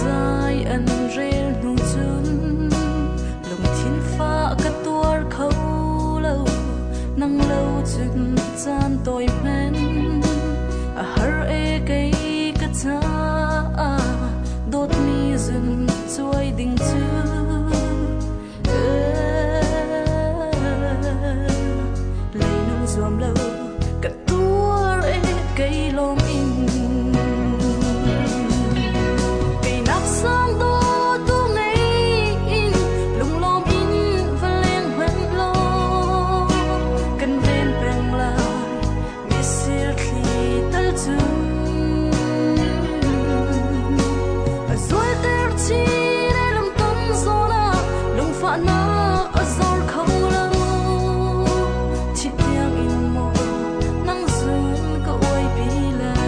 Zai an rel hnu cun lungthin fah ka tuar kho lo. Nang lo cun caan tawi hmanh a har e kei ka caah dawtmi zun cuai ding cu. Leinung zuam lo ka tuar e kei lawng in. Keinak sang dawtu ngei in lunglawm in va leng hmanh law kan ven peng lai misir thli tal cu. A zualter chin e lungton zawn ah lungfahnak a zor kho lo. Thi tiang in maw nang zun ka uaipi lai.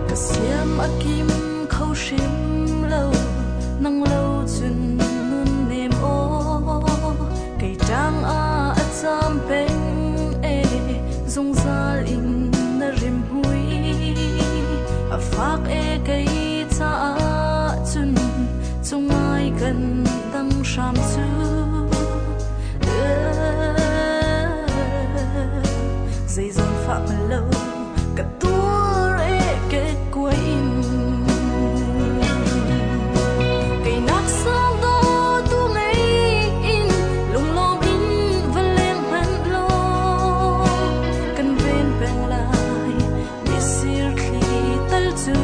Ka siam a kim kho hrim lo, nang lo cun nun nem aw. Kei ṭang ah a cam peng e, zungzal in na rim hui. A fak e kei caah cun cungai kan dang hram cu. Zeizong fah bal lo ka tuar e ke kuai in. Keinak sang dawtu ngei in lunglawm in va leng hmanh law kan ven peng lai misir thli tal cu.